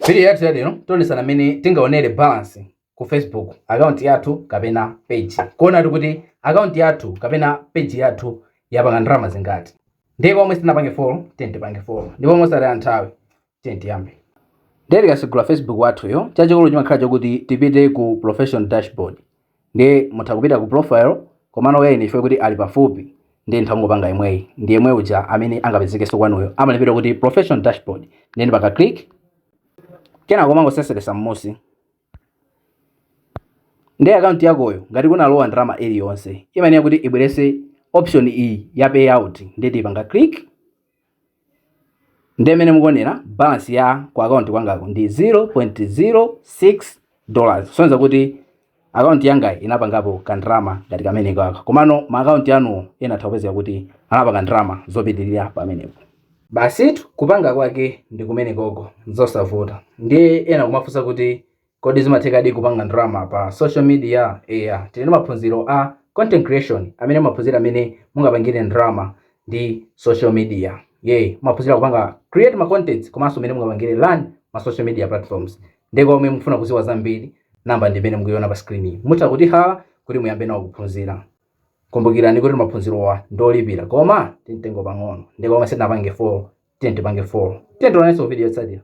Video yathu yalero tionesana mmene tingaonere balance ku Facebook account yathu kapena page, kuona kuti account yathu kapena page yathu yapanga ndalama zingati. Ndiye komwe sitinapange follow, tiye tipange follow, ndipo mosataya nthawi tiye tiyambe. Ndiye tikasegula Facebook wathuyo, chachikulu chimakhala chokuti tipite ku professional dashboard. Ndiye mutha kupita ku profile, komano ene ife kuti ali pafupi, ndiye ntha imweyi ndi yemwe uja amene angapezekenso kwanuyo, amalipira kuti professional dashboard. Ndiye ndipaka click, kenako mangoseseresa m'musi. Ndiye akaunti yakoyo ngati kunalowa ndalama iliyonse, imayenera kuti ibwerese option iyi ya payout. Ndiye tipanga click. Ndiye imene mukuonera, balance ya ku akaunti kwangako ndi $0.06, soneza kuti akaunti yangayi inapangapo kandalama ngati kameneko aka. Komano ma akaunti anuwo ena atha kupezeka kuti anapanga ndalama zopitirira pamenepo. Basitu, kupanga kwake ndi kumenekoko, zosavuta. Ndiye ena kumafunsa kuti kodi zimathekadi kupanga ndalama pa social media? Eya, tili ndi maphunziro a content creation amene maphunziro amene mungapangire ndalama ndi social media. Ye, maphunzira kupanga create ma contents komanso amene mungapangire run ma social media platforms. Ndiye komwe mufuna kuziwa zambiri, namba ndi imene mukuiona pa screen, mutha kutihala kuti muyambe nawo kuphunzira. Kumbukirani kuti maphunzirowa ndolipira koma ndi mtengo pang'ono. Ndiye komwe sitinapange follow, tiye tipange follow. Tiye tionanso video yotsatira.